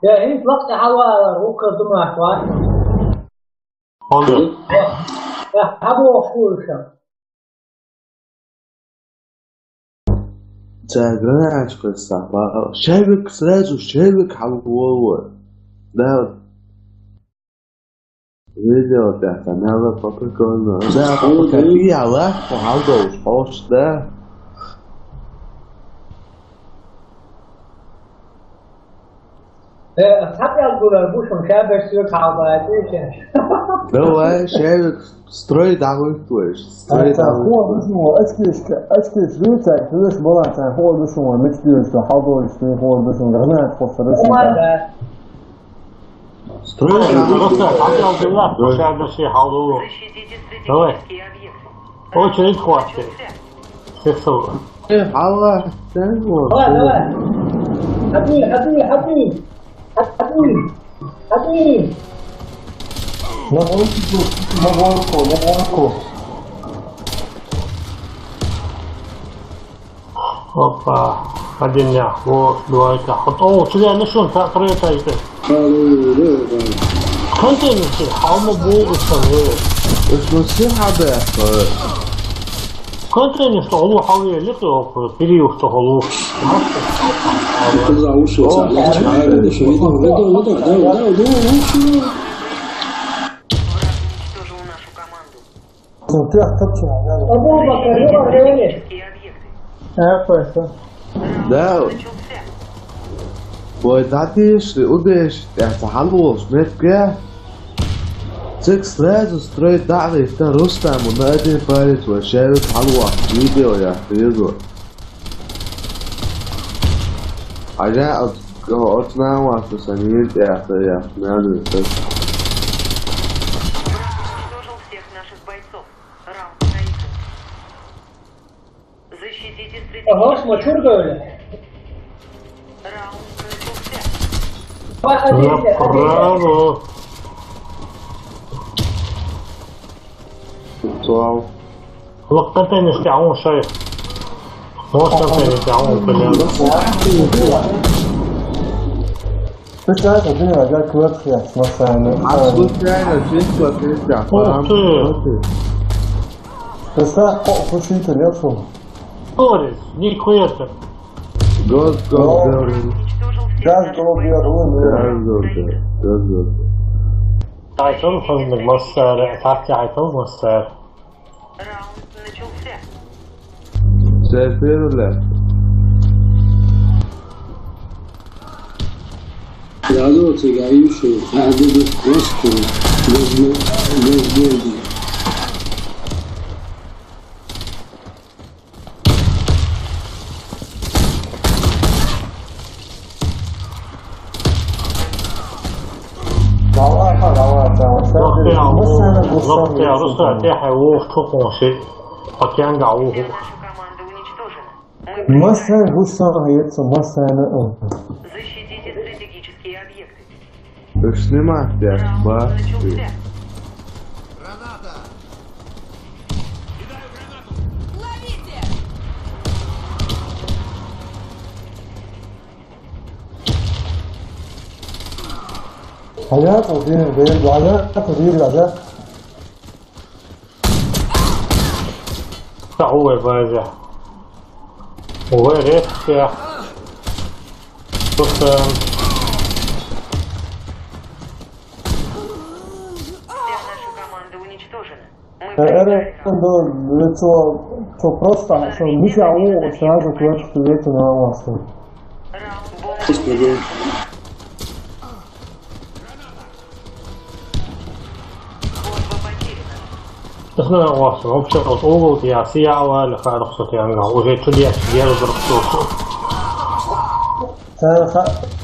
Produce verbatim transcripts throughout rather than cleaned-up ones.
Я хӀинца лакхе хьалвалар, вукхар ду мах вац. Хьо ду? Я хьабохуш ву иша. Цара гранаташ кхоьссахь, бахьа. Шевик сразу, Шевик хьалволавар. Да. Видео тӀехь ца мел поприкольно. Да, поприкольно. Хьо ду? Я лахьа хьалдолуш, хьош, да. Э, цхьа пӀелг гулар бу шуна, ша берш соьга хьалбаьлча. Давай, шевик, строй дӀагӀуьтту вайша, строй дӀагӀуьтту. Хьо ду шуна, очкишка, очкиш дуьйцай, хьоьжуш баланцай, хьо ду шуна, мича доьжуш ду, хьалдолуш ду, хьо ду шуна, гранат кхоссар ду шуна. Строй дӀагӀуьтту. Просто хьалдолуш, ша берш хьалдолуш. Давай. Очередь хватит. Всех целую. Э, хьалла, тен вон. Давай, давай. Хьабий, хьабий, хьабий. Хьабий. Хьабий. На волку, на волку, на волку. Опа. Один я. Вот, давай-ка. Вот, о, тебя не шум, так, трое, так, так. Контейнер, хьалма бу, что ли? Уж мы все хабе, э. Контейнер, что, олу, хьалвелира, период, что, олу. Абу Бакар, не говори. Э, просто. Да. Вай дӀатешале, удешале, тӀехь ца хьалволуш метте. Цига сразу строй дӀа а витта, Рустам, на один палец вай шевик хьалвоккхуш, видео яхь, везо. Хьажа, оцу, оцу нахана сан вин тӀехь ца яхь, нана витта. Уничтожил всех наших бойцов. Раунд проигран. Защитите стратегический объект. Ага, смотри, говорю. Раунд начался. Направо. Вау. Лакхатеннис тӀехь хьуна шайх. Мосантеннис тӀехь хьуна, блин. Ты как, блин, а как вот я, на самом деле. А случайно, чисто, чисто, Ух ты. Ты сам, о, слушай, ты лёг, что ли? Сори, нихуя ты. Газ, газ, газ. Газ, газ, газ, газ. Газ, газ, газ. Газ, газ, газ. Тайсон хазмик массара, тахти хьайтал массара. Раунд начался. Сефирла. Ладно, ты говоришь, что надо быть просто возможно. Давай, давай, давай. Лохтя, Мусана Гусана, Лохтя, Руса, тяхай, вов, тхукун, ши, пакянга, вов. Нашу команду уничтожено. Мы Мусана Гусана, яца, Мусана, о. Защитите стратегические объекты. Ты снимаешь, я, Раунд ба, начался. Ты. Хьаякъал дийр, дийр, хьаякъал дийр, хьаякъал. Та уве база. Уве рехтя. Просто Вся наша команда уничтожена. Мы Э, проиграли раунд. Эрен, да, лицо, то просто, что нельзя, о, сразу куда-то придёте на вас. Раунд. Господи. Бомба потеряна. Тахана вахса, вообще, вот угол, я сияла, или харахса, я, уже чудес, я разрушился.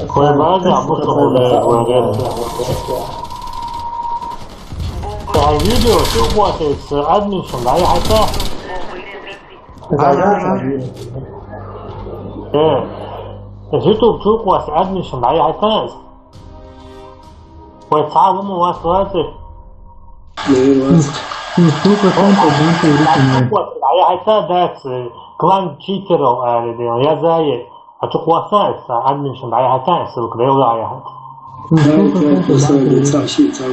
Кой база, а будто он, э, говорит. А видео, ты хватит, админшн, да, я хотел. Э, YouTube чукъвас админшн, да, я хотел. Вай цхьа а хӀума вац вацара? М, м, сто процентов бантуй ритм. Ай, хьайца дац, клан читеров аьлла дела, я зае. Ача къуасан эсса, админшн дӀаяхьатан эсса, вуквел дӀаяхьат. Тай, тай, просто ца ши, ца.